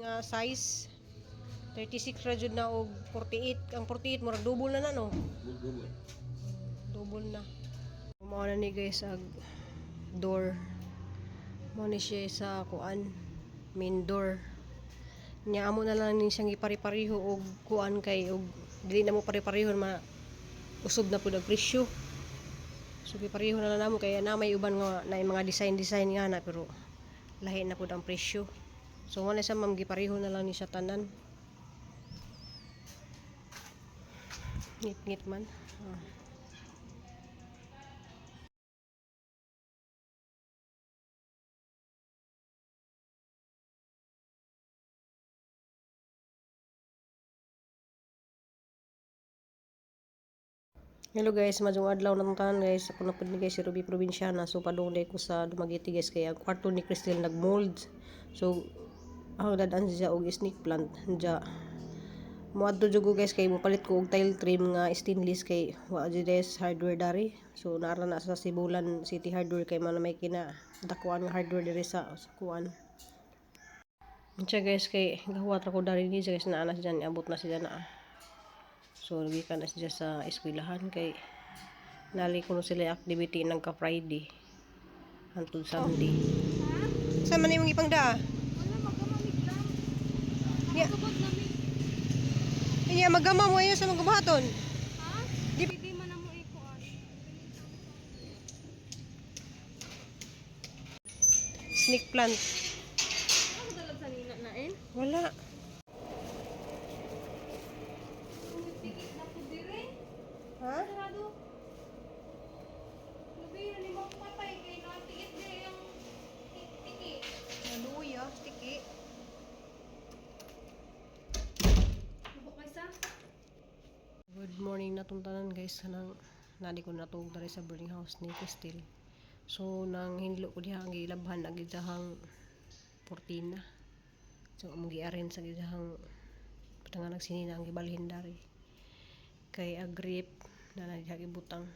Nga size 36 ra jud na og 48. Ang 48 murag double na na, no? Double. Double na. Mao na ni, guys, ag door. Mao ni siya sa kuan, main door. Nya amo na lang ni siyang ipare-pareho og kuan kay og dili na mo pare-pareho, ma usob na pud ang presyo. So gipareho na lang namo kay na may uban nga na mga design design nga na, pero lahi na pud ang presyo. So wala sa, ma'am, gipareho na lang ni siya tanan. Ngit-ngit man. Ah. Hello guys, maayong adlaw na tanan, guys. Ako na pud ni, guys, si Ruby Provinciana. So padung ko sa Dumaguete, guys, kay ang kwarto ni Crystal nagmold. So ang dadaan siya og snake plant. Diya moadto jud ko, guys, kay mopalit ko og tile trim nga stainless kay wa jud des hardware dari. So naara na sa Sibulan City Hardware kay man may kina dakuan nga hardware diri sa kuan. Siya, guys, kay gahuwat ra ko dari ni siya, guys, naa na siya, niabot na siya na. So gikan na siya sa eskwelahan kay nali ko sila activity ng ka Friday hantod Sunday. Sa man imong ipangdaa? Wala, magamamig lang. Ya. Nakasugod na mig. Iya, magama mo ayo sa mga buhaton. Ha? Di- Di man na mo ikuan. Snake plant. Ano dalag sa nina na eh? Wala. Pumipikit na po dire. Ha? Sarado. Labi yun, ni mo patay kay nakatikit dire yung tiki. Naluya, tiki. Buko kaysa? Good morning na tanan, guys. Kanang nadi ko natug diri sa boarding house ni Cristel. So nang hinlo ko diha ang gilabhan ang gidahang portina. So among giaren sa gidahang patangan nagsinina ang gibalhin dari. Kay agrip na na diha gibutang.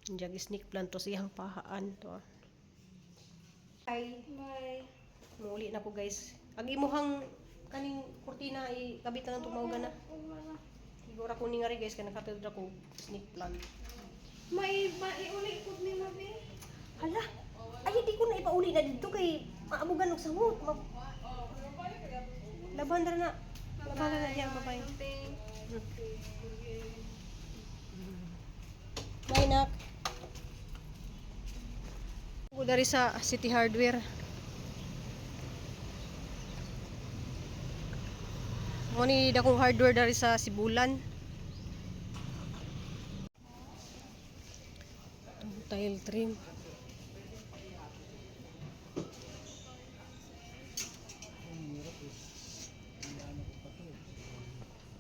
Diya snake plant to sa iyang pahaan to. Ah. Ay, Bye. muuli na ko, guys. Ang imuhang kaning kurtina i kabit na lang tumawag na. Siguro ko ni nga rin, guys, kay nakatid ra ko snake plant. May maiuli ko ni Mabi. Hala, ay hindi ko na ipauli na dito kay maabugan og samot. Laban ra na. Laban ra na diyan, bye. Bye, nak. Ko dari sa City Hardware. Mo ni dakong hardware dari sa Sibulan. Itong tile trim.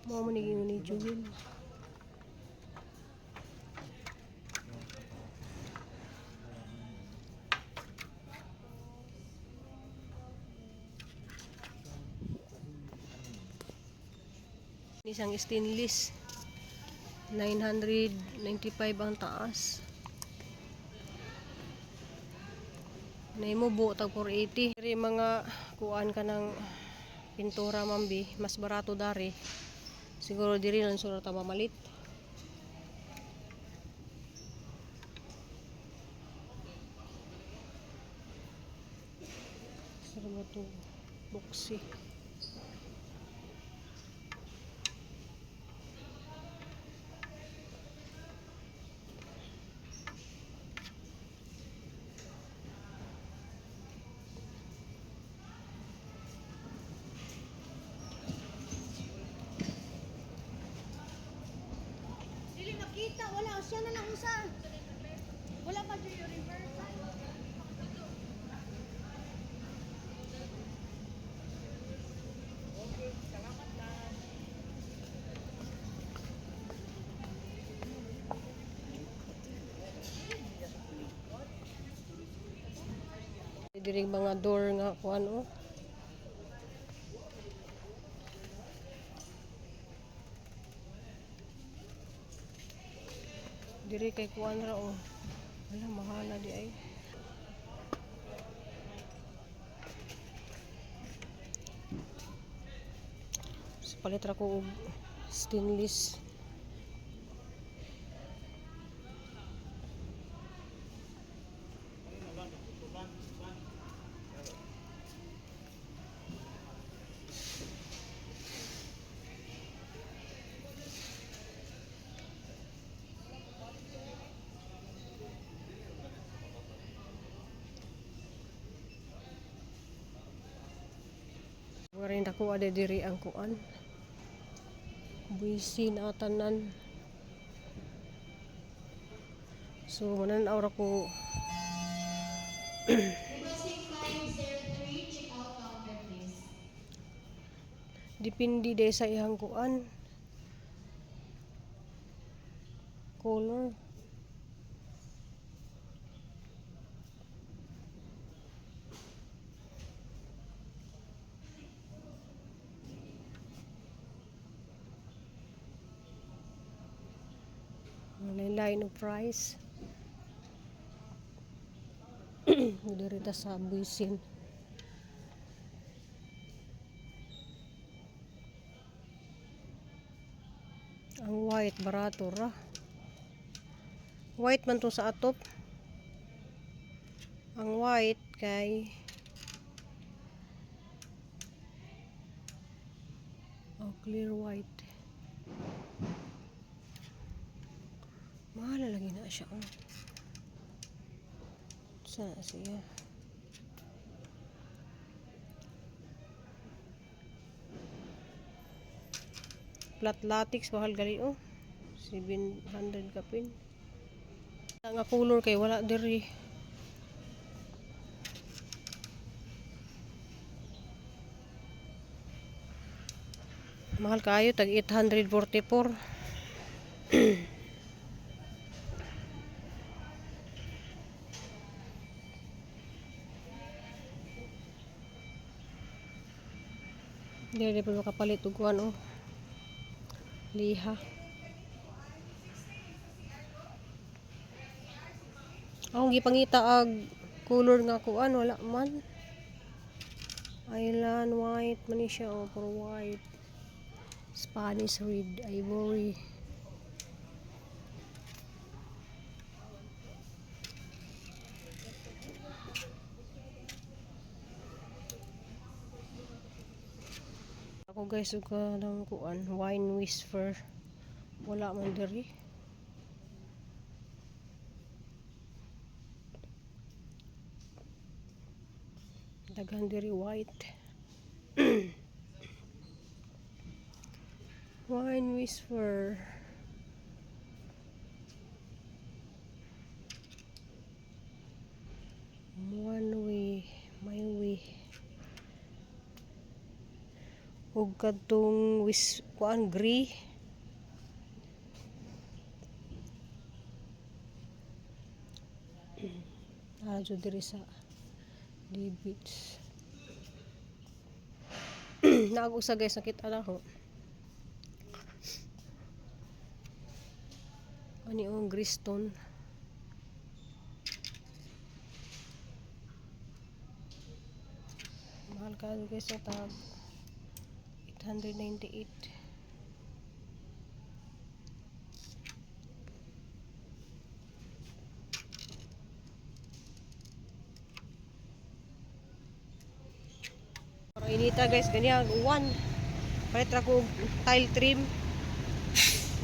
Mo ni ni Jewel. Isang stainless. 995 ang taas. Naimo buo tag 480. Diri mga kuan ka ng pintura, mambi, mas barato dari. Siguro diri lang sura ta mamalit. Sara ba to? Boxy. Dili makita, wala siya na lang usa. Wala pa jud yung reverse. Diri mga door nga kuan oh. Diri kay kuan ra oh. Wala, mahala di ay. So, palit ra ko og stainless. Rin ako ade diri ang kuan. Busy na tanan. So manan-aw ra ko. Requesting 503, check out counter, please. Depende day sa ihang kuan. Color. Line of price. Diri ta sa buisin. Ang white barato ra. White man to sa atop. Ang white kay, oh, clear white. Mahal na lagi na siya. Oh. Sana siya. Flat latex mahal gali oh. 700 kapin. Nga color kay wala diri. Mahal kayo tag 844. Dili pa makapalit og kuan oh. Liha. Akong gipangita og color nga kuan wala man. Island white man ni siya oh, puro white. Spanish red, ivory. Ako guys, ug kanang kuan, wine whisper. Wala man diri. Daghan diri white. Wine whisper. One way, my way. Ug kadtong wis kuan gray. Ah, jud diri sa Davids. Naag usa guys, nakita na ko. Ani ang Greystone. Mahal ka guys sa tag 898. Parang inita guys, ganyan, uwan. Palit ra ko og tile trim.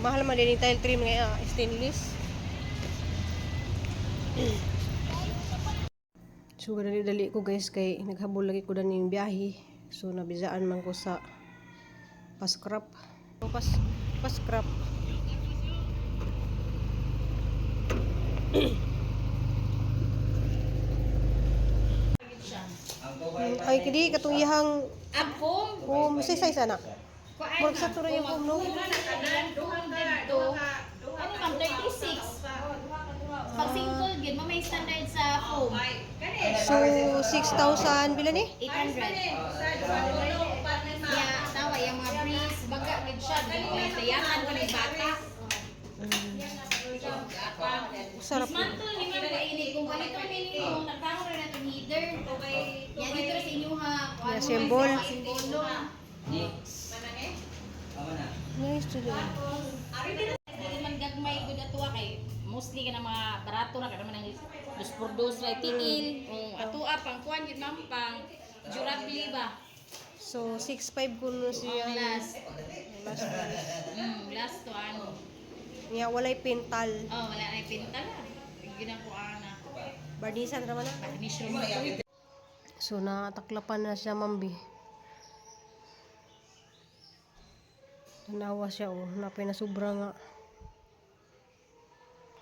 Mahal man din yung tile trim nga stainless. So dali-dali ko guys kay naghabol lagi ko daning biyahe. So nabisaan man ko sa pascrap. So, pas pascrap. Ay kidi katong iyang Ang foam? foam, say size ana. Kuan Murag sa turo yung foam no. 202. Ano ma'am, 36. Pag single gyud mo may standard sa foam. So 6,000 pila ni? 800. Yeah, tawa yung mga breeze, baga gid siya, di may tayakan pa ng bata. Sarap. Dismantle ni ma'am kainit kung ganito minimum nagtango ra na itong heater. Ya dito ra sa inyo ha. Yeah, symbol. Simbolo. jud. Dili man gagmay gud atuwa kay mostly ka mga barato ra kada man ang dos por dos ra tiil. Kung atua pang kuan gyud ma'am, pang durable ba. So 6.5 kuno siya. Ang last. Last price. Last to ano. Nya walay pintal. Oh, wala na pinta na. Ginakuan na. Barnisan ra man na. Finish room na. So nataklapan na siya, Ma'am B. Tanawa siya oh, napay na sobra nga.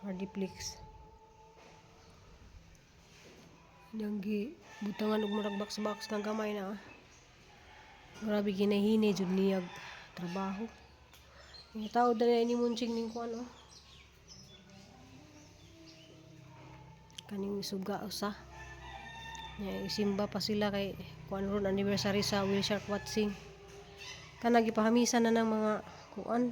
Hardiplex. Yang gi butangan og murag box box nga gamay na ah. Grabe ginahini jud niyag trabaho. Yung tao dali ni Munching ning kuan oh. Kaning suga usa. Nya isimba pa sila kay kuan ron anniversary sa Wilshire Watching. Kana gipahamisan na ng mga kuan.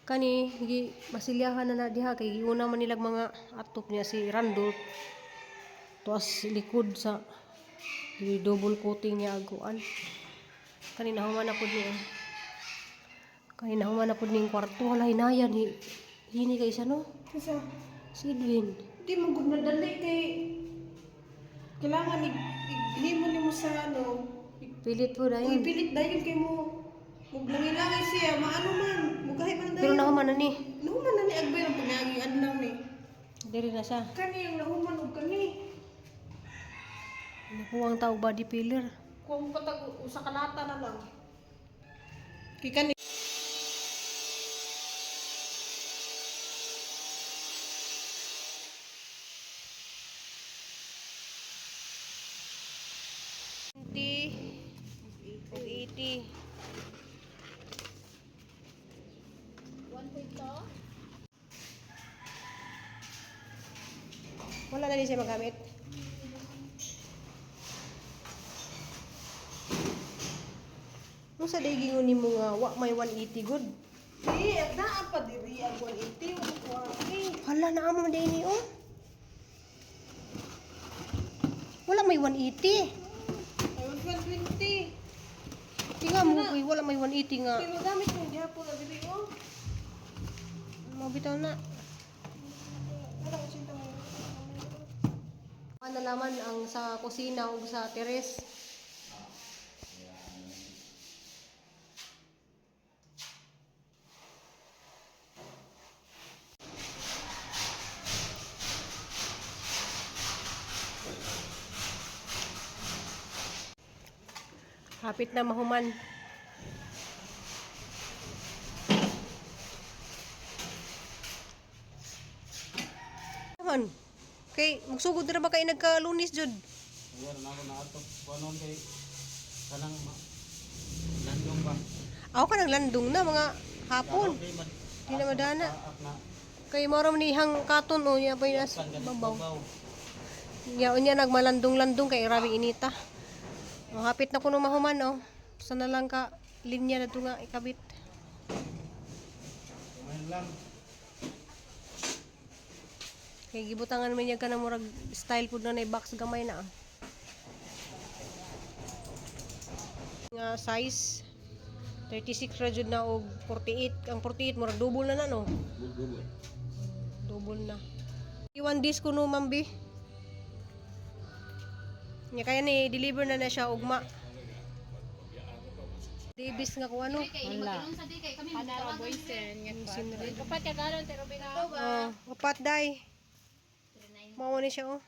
Kani gi masilyahan na na diha kay giuna man nilag mga atop niya si Randolph. Tuas likod sa gi double coating niya ag kuan. Kani nahuman na pud niya. Kani nahuman na pud ning kwarto, hala hinaya ni hini kay siya no. Kasi Si Edwin. di mo gud nadali kay kailangan himo nimo sa ano, Pilit po dayon. ipilit dayon kay mo muglangilangay siya, maano man, mugahi man Pero dayon. nahuman na ni. Nahuman na ni agbay ang pangagi adlaw ni. Diri na siya. Kani ang nahuman og kani. Nakuha ang tao body filler. Kuha mo patag usa ka lata na lang. Kay kani Ug 80. 1.2. Wala na din siya magamit. Unsa day gingon nimo nga wa may 180 good? Di, at naa pa diri ang 180 ug kuha ni. Hala na amo day ni oh. Wala may 180. Ay 120. Tinga mo kuy wala may 180 nga. Kay magamit mo gihapon na diri oh. Mabitaw na. Wala ko sinta mo. Ano naman ang sa kusina ug sa teres. Hapit na mahuman. Naman. Kay magsugod na ba kay nagkalunis jud? Ayan, na ako na ato. Kunon kay kanang landong ba? Ako ka nang landong na mga hapon. Kay Di na madana. Taak na. Kay moro ni hang katon o niya pa yun as Kan ganit babaw. babaw. Nya unya nagmalandong-landong kay grabe inita. O, hapit na kuno mahuman oh. Sana lang ka linya na to nga ikabit. Ngayon lang. Kay gibutangan man niya ka na murag style pud na na box gamay na. Ah. Nga size 36 ra jud na og 48. Ang 48 murag double na na no. Double. Double na. Iwan disc kuno ma'am B. Nya kaya ni deliver na na siya ugma. Davis nga kung ano. Wala. Kapat ka galon, pero Oh, upat day. Mao ni siya oh.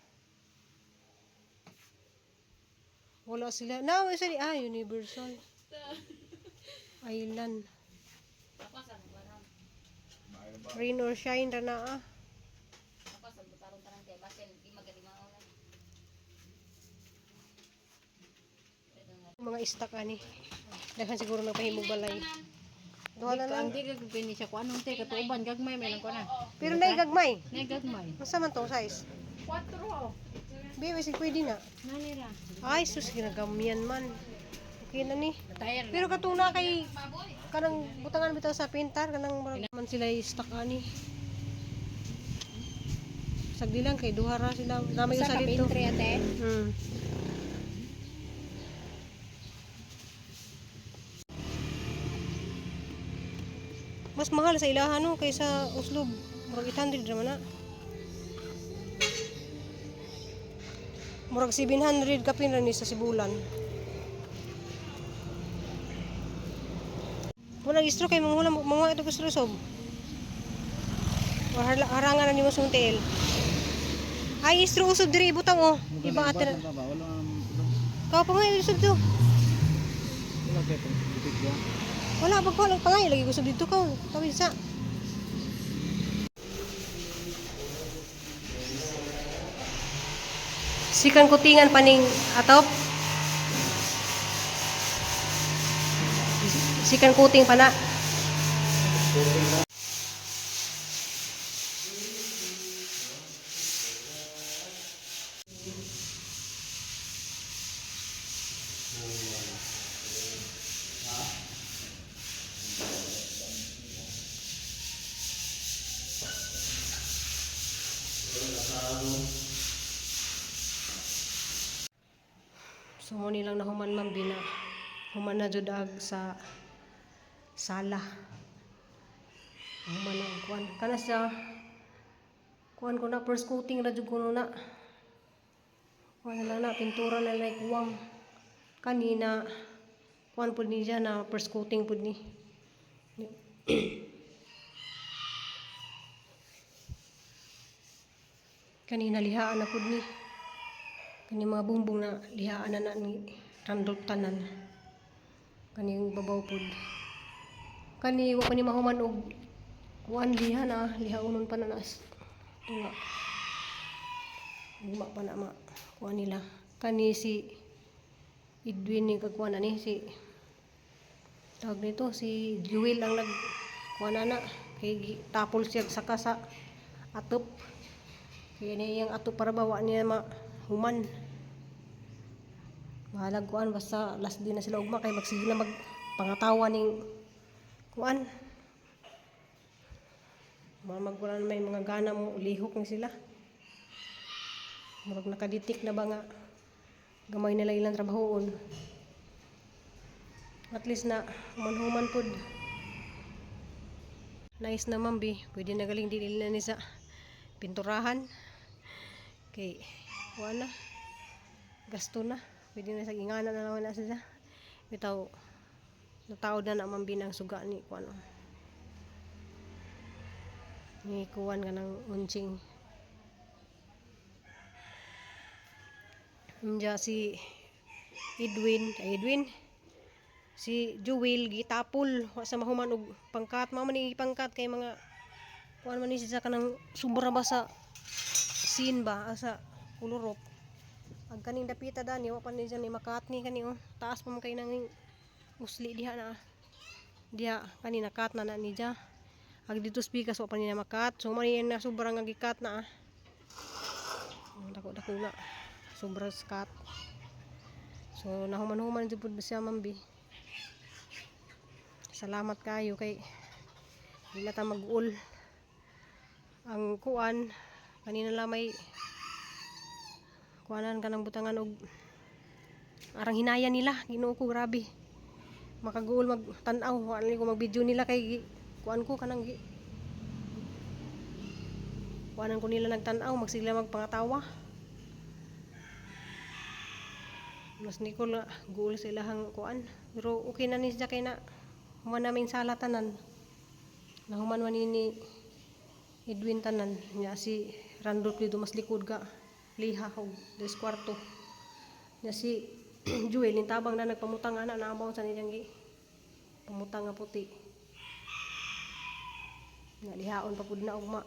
Wala sila. No, isa ni Universal. Island. Rain or shine ra na ah. Mga istak ani. Daghan siguro na pahimog balay. Duha na lang. Hindi ka pwede siya kuan te katuban gagmay may lang kuan. Pero naigagmay. Nay gagmay. Masa man tong size? 4. Bi, wisi pwede na. Nani ra. Ay, sus, ginagamyan man. Okay na ni. Tire. Pero katong na kay kanang butangan bitaw sa pintar kanang murag man sila i-stock ani. Sagdi lang kay duha ra sila. Namay usa dito. ate. Mas mahal sa ilaha no kaysa uslob. Murag 800 ra man na. Murag 700 kapin ra ni sa Sibulan. Wala gistro kay manghula manguha ito gistro sob. Harangan na nimo sa tiil. Ay istro usob diri ibutang oh. Iba ate na. Wala Kaw pa nga usob to. wala kay pang ya. Wala pag wala pa nga lagi usob dito ka. Tawid sa. Sikan kutingan paning atop. Sikan kuting pa na. So mo nilang nahuman ma'am bina. Human na jud ag sa sala. Human na ang kuan. Kana sa kuan ko na first coating ra jud kuno na. Kuan na lang na pintura na like kuwang kanina kuan pud ni siya na first coating pud ni. Kanina lihaan na pud ni. Kani mga bumbong na lihaan na na ni Randolph tanan. Kani yung babaw pud. Kani wa pa ni mahuman og kuan liha na lihaunon pa na nas. Tunga. Ugma pa na ma kuan nila. Kani si Edwin ni kagkuan na ni si tawag nito si Jewel ang nag kuan na na kay tapol siya saka sa atop. Kaya niya iyang atop para ba wa niya mahuman. Bahalag kuan basta last day na sila ugma kay magsige na magpangatawa ning kuan. Mga magkuan may mga gana mo lihok ni sila. Murag nakaditik na ba nga gamay na lang ilang trabahoon. At least na human-human pod. Nice na ma'am bi. Pwede na galing dili na ni sa pinturahan. Kay wala na. Gasto na. Pwede na sa ingana na lang na sila. Bitaw nataod na na ma'am bi ng suga ni kuan. Ni kuan ka ng unching. Unya si Edwin, ay Edwin. Si Jewel gitapol wa sa mahuman og pangkat mao man ni pangkat kay mga kuan man ni siya kanang sobra ba sa scene ba asa kulurop. Ang kaning dapita dani wa pa ni siya ni makat ni kani oh. Taas pa man kay nang usli diha na. Diha kani nakat na na ni diya. Ag dito speakers wa pa ni na makat. So man ni na sobra nga gikat na ah. Ang dako dako na. Sobra cut. So nahuman-human jud pud siya ma'am bi. Salamat kayo kay di na ta mag-uol. Ang kuan kanina lang may kuanan kanang butangan og arang hinaya nila. Ginoo ko, grabe. Makaguol mag tan-aw, wala ko mag-video nila kay kuan ko kanang kuanan ko nila nagtan-aw, magsila magpangatawa. Mas Nicole guol sa ilahang kuan. Pero okay na ni siya kay na human namin sala tanan. Nahuman man ni Edwin tanan nya si Randolph dito mas likod ga liha og des kwarto. Nya si Jewel ning tabang na nagpamutang ana naabaw sa niyang gi pamutang nga puti. Nga lihaon pa pud na ugma.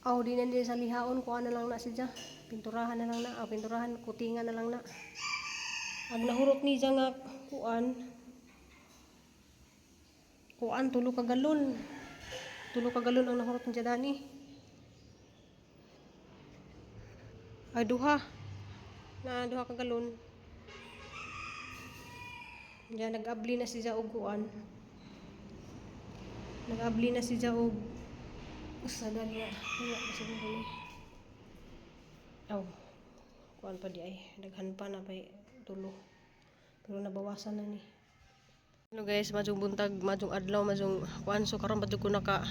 Aw di na din sa lihaon kuan na lang na siya. Pinturahan na lang na. Aw pinturahan kutingan na lang na. Ag nahurot ni siya nga kuan. Kuan tulo ka galon. Tulo ka galon ang nahurot niya dani. Ay duha. Na duha ka galon. Diyan nag-abli na siya og kuan. Nag-abli na siya og usa dali na. Wala pa siguro ni. Aw. Kuan pa di ay daghan pa na pay tulo. Pero nabawasan na ni. Hello guys, maayong buntag, maayong adlaw, maayong kuan. So karon pa ko naka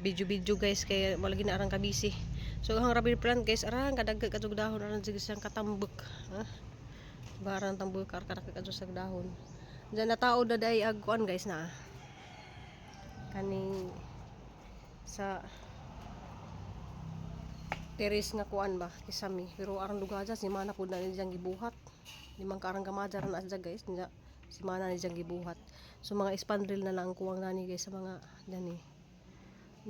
video video guys, kay wala gina arang kabisi. So ang rubber plant guys, arang kadagdag kadtog dahon, arang sige siyang katambok. Ha? Barang tambok ar kadak kadto sa dahon. Diyan natao daday ag kuan guys na. Kaning sa terrace nga kuan ba kisami, pero arang lugar dyan si mana pud na ni diyang gibuhat, di man karang gamajar na siya guys niya, si mana ni diyang gibuhat. So mga spandrel na lang ang kuwang nani guys sa mga dani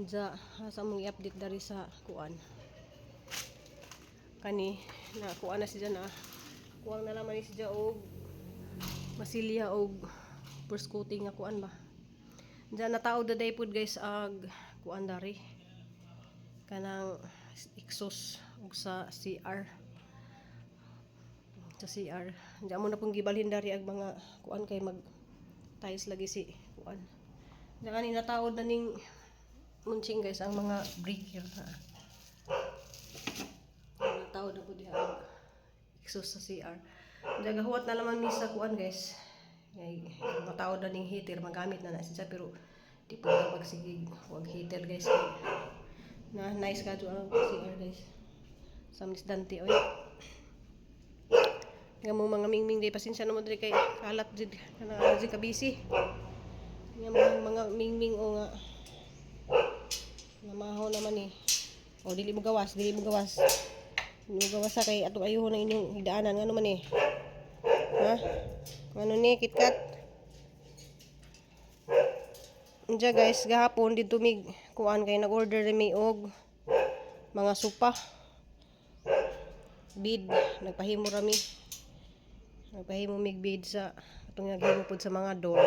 dya sa among i-update dari sa kuan kani na kuan na siya na kuwang na naman ni siya og masilya og first coating nga kuan ba. Diyan natao daday pud guys ag kuan dari kanang exhaust ug sa CR. Diyan mo na pong gibalhin dari ag mga kuan kay mag tiles lagi si kuan. Diyan kani nataod na ning munching guys ang mga breaker ha. Nataod na po diha ang exhaust sa CR. Diyan gahuwat na naman mi sa kuan guys. Ngay mataod na ning heater, magamit na na siya, pero di po na magsigig wag heater guys kay na nice ka ang CR guys. Sa Miss Dante oy. Nga mo mga mingming day, pasensya na mo diri kay kalat jud kana jud ka busy. Nga mga mingming o nga namaho naman eh. O dili mo gawas, dili mo gawas. Dili mo gawas sa kay atong ayuhon ang inyong higdaanan, ngano man eh. Ha? Ano ni KitKat? Diya guys, gahapon dito mig kuan kay nag-order mi og mga sopa. Bed, nagpahimo rami. Nagpahimo mig bed sa atong naghimo pud sa mga door.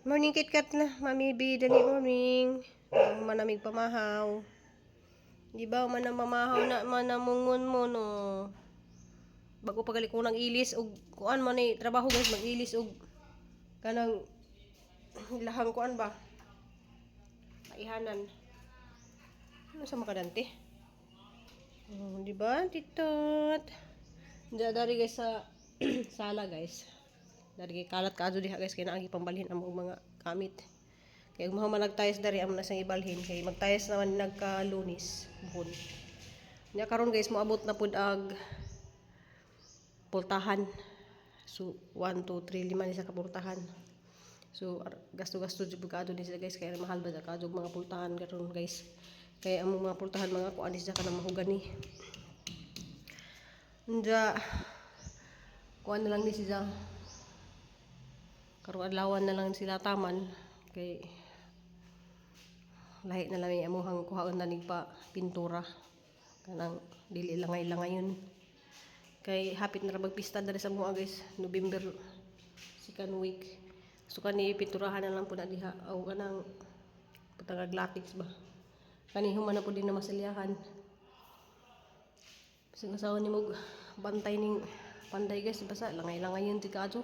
Morning KitKat na, Mami B, dali morning. Ang manamig pamahaw. Di ba man ang mamahaw na manamungon mo no. Bago pagali ko nang ilis og kuan man ni trabaho guys, mag-ilis og kanang ilahang kuan ba? Maihanan. Ano sa makadante? Oh, di ba? Titot. Diya dari guys sa sala guys. Dari kay kalat kaadto diha guys kay naagi pambalhin ang mga gamit. Kay ug mahuman nagtayos dari amo na siyang ibalhin kay magtayos naman nagka-Lunes buhon. Nya karon guys moabot na pud ag pultahan. So 1 2 3 5 ni sa kapultahan. So gasto-gasto jud kaadto ni sila guys kay mahal ba sa kadto mga pultahan karon guys. Kaya ang mga pultahan mga kuan ni siya kanang mahogani. Nya kuan na lang ni siya. Karong adlawan na lang sila taman kay lahi na lang yung amuhang kuhaon na nig pa pintura kanang dili langay-langayon kay hapit na ra magpista diri sa mua guys, November second week. So kani pinturahan na lang po na diha o kanang putangag latex ba, kani human na po din na masilyahan. Bisag asawa ni mo bantay ning panday guys, basta langay-langayon ti kaadto.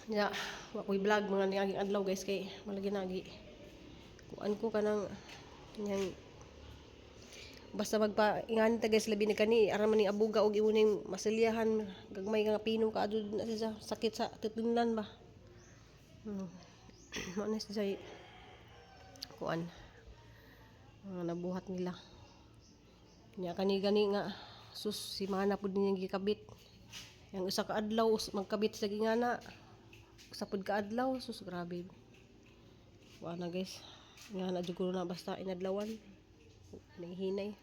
Ya, wa ko'y vlog mga niaging adlaw guys kay malagi nagi. Kuan ko kanang yang basta magpa ingan ta guys, labi ni kani aram man ning abuga og imo ning masilyahan, gagmay nga pino ka adto na siya, sakit sa titingnan ba. Mao na siya kuan mga nabuhat nila. Nya kani gani nga sus, si mana pud niyang gikabit. Yang usa ka adlaw magkabit sa gingana. Usa pud ka adlaw, sus, grabe. Wa na guys. Nga na jud ko na basta inadlawan. Hinay.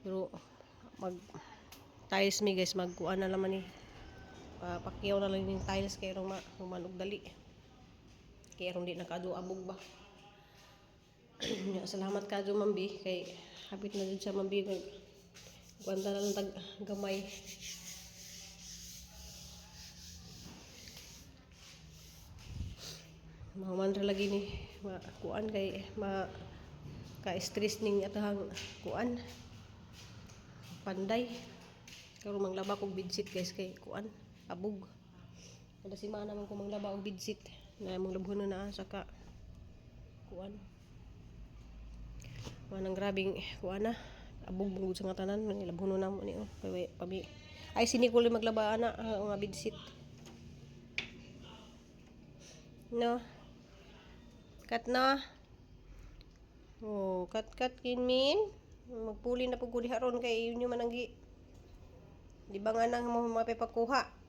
Pero mag tiles mi guys, magkuan na naman ni. Pakyaw na lang yung tiles kay rong ma human og dali. Kay rong di na kaadto abog ba. Nya, salamat kadto Ma'am B kay hapit na jud siya, Ma'am B, mag kuan na lang tag gamay. Mahuman ra lagi ni ma kuan kay ma ka-stress ning atahang kuan panday. Karon manglaba kog bedsheet guys kay kuan abog. Kada simana man ko manglaba og bedsheet na mong labhon na saka kuan. Manang grabing kuan na abog bungod sa nga tanan, labhonon na mo ni oh. Kay pami Ay, si Nicole yung maglaba ana, ah, mga bidsit. No. Cut na. Oh, cut cut kinmin. Magpuli na pud ko diha ron kay inyo man ang gi. Di ba nga nang mo mapipagkuha?